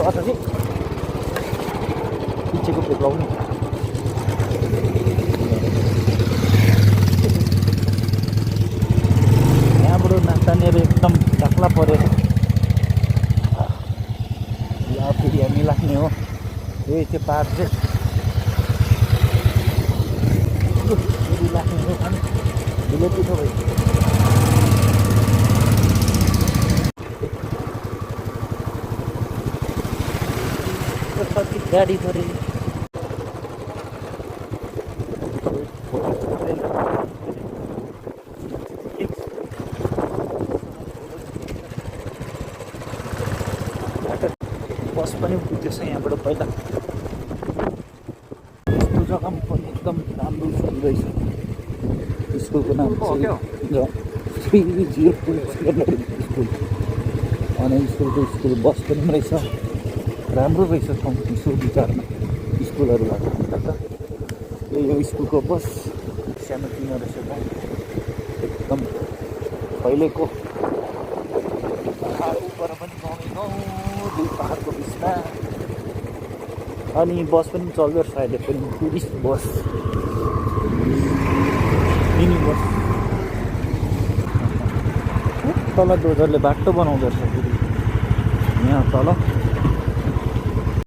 छ कि पिछेको पेट्रोल यहाँबाट नाच्नेहरू एकदम ढाक्ला परेर या फेरि हामी लाग्ने हो यही त्यो पार चाहिँ फेरि लाग्ने हो अनि ढिलो पिठो भयो कति गाडी पऱ्यो बस पनि पुग्दैछ यहाँबाट पहिला यस्तो जग्गामा पनि एकदम राम्रो स्कुल रहेछ स्कुलको नाम श्री जियोपुर सेकेन्डरी स्कुल अनि स्कुल बस पनि रहेछ राम्रो रहेछ ठाउँ यसो विचारमा स्कुलहरू लाग्दा त यो स्कुलको बस सानो किन रहेछ त एकदम फैलेको पहाड उपर पनि गाउँ गाउँ दुई पहाडको बिचमा अनि बस पनि चल्दो रहेछ अहिले पनि टुरिस्ट बस मिनी बस तल डोजरले बाटो बनाउँदो रहेछ फेरि यहाँ तल